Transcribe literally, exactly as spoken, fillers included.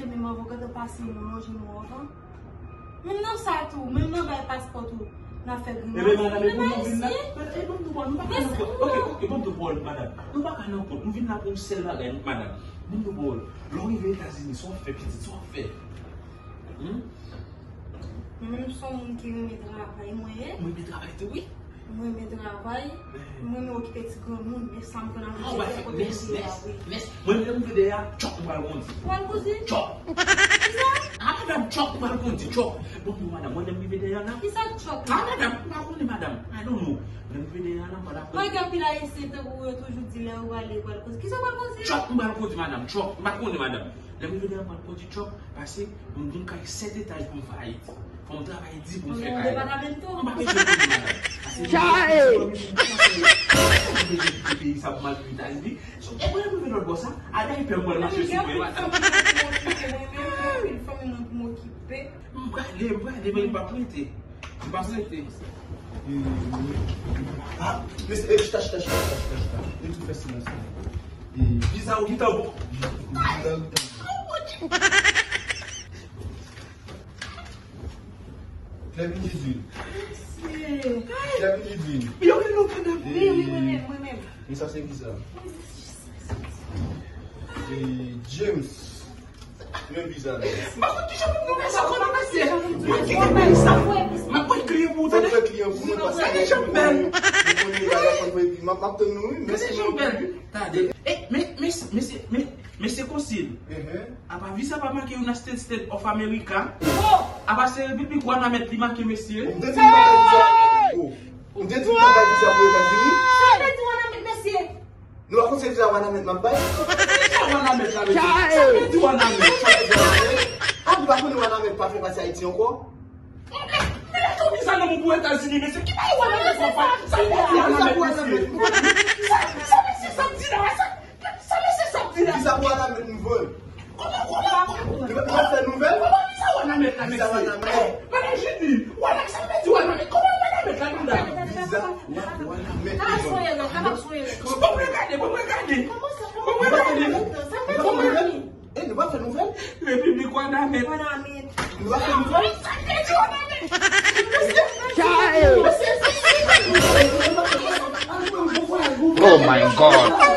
lonje men m anvan w gentan pase m lonje men w anvan. Menm nan sa tou, menm nan bay paspò tou, n ap fè grimas. Ebyen, madanm, e pou nou vin la? E, e, ban m tou pawòl, nou pa ka nan pawòl. Ok, ok, ban m tou pawòl, madanm. Nou pa ka nan kont. Nou vin la pou yon sèl bagay, madanm. Ban m tou pawòl. Lè w rive Etazini, sa w ap fè, pitit, sa w ap fè? Hmm? Mwen menm, m se yon moun ki renmen travay, mwen ye. Ou renmen travay tou, wi. Mwen renmen travay, mwen renmen okipe ti granmoun, men sa m konn ap fè kote m ye a, wi. Mwen, lè m vide a, tchòk, m pral kondi. Pral kondi? Tchòk. Kisa? Ah, madanm, tchòk, m pral kondi, tchòk. Bon, bon, madanm, mwen, lè m rive dèyè a la. Kisa tchòk la? Ah, madanm, m pa konnen, madanm. I don't know. Lè m rive dèyè a la, m pral aprann. Mwen gen anpil Ayisyen tankou w, yo toujou di lè yo prale, yo pral kondi. Kisa w pral kondi? Tchòk, m pral kondi, madanm, tchòk. M pa konnen, madanm. Lè m rive dèyè a, m pral kondi tchòk, paske m gen kay sèt etaj pou m fè Ayiti. Fò m travay di pou m fè kay la. Departamento. M pa bezwen konnen, madanm. Chae! M pa bezwen kite peyi sa pou m al viv Etazini. So, e mwen menm lòt bò sa, a dayipè m pral mache sou pwen, madanm. M prale, m prale, men m p ap rete. M p ap rete. Ah, mesye, eh, chita, chita, chita, chita, chita, chita. Li tou fè silans la. Eh, viza ou gentan bon. Viza ou gentan bon. Klè vin di di. Mesye. Klè vin di di. Yo, men nou pa nan. Wi, wi, mwen menm, mwen menm. Men sa se viza. E James. Men viza la. M pa konn kijan pou m fè sa, konnen mesye. Mwen kite peyi sa. M ap pran kliyan pou ou, tande. Fè kliyan pou mwen, paske mwen konnen bagay konn pou epi m ap, m ap tann nou, wi. Mèsi. Gade jan bèl. Tande. E, men, men, mesye, men, mesye konsil. Apa viza pa make United States of America? Apa se Repiblik Wanament li make, mesye? M te di m pa bay viza. Oh. M te di m pa bay viza pou Etazini. Sa w te di Wanament, mesye? Nou pa konn se viza Wanament m ap bay? Viza Wanament la, mesye. Sa w te di Wanament? Sa w te di Wanament? Ah, nou pa konnen Wanament pa fè pati Ayiti ankò? Men, men, men, yon viza nan men pou Etazini, mesye. Ki bagay Wanament sa pa? Sa w te di Wanament, mesye? Sa, sa mesye sa ap di la, sa, sa mesye sa ap di la? Viza pou Wanament nou voye. Kòman, kòman, kòman? Nou, nou fè nouvèl? Kòman viza Wanament la, mesye? Viza Wanament. Eh, madan Judy, Wanament, sa w te di Wanament? Kòman Wanament la, madanm? Viza Wanament nou voye. Bon, mwen gade, bon, mwen gade. Bon, mwen gade. Bon, mwen gade. Eh, nou pa fè nouvèl? Repiblik Wanament. Nou pa fè nouvèl? Sa te di Wanament. Mesye. Mesye. Oh my God.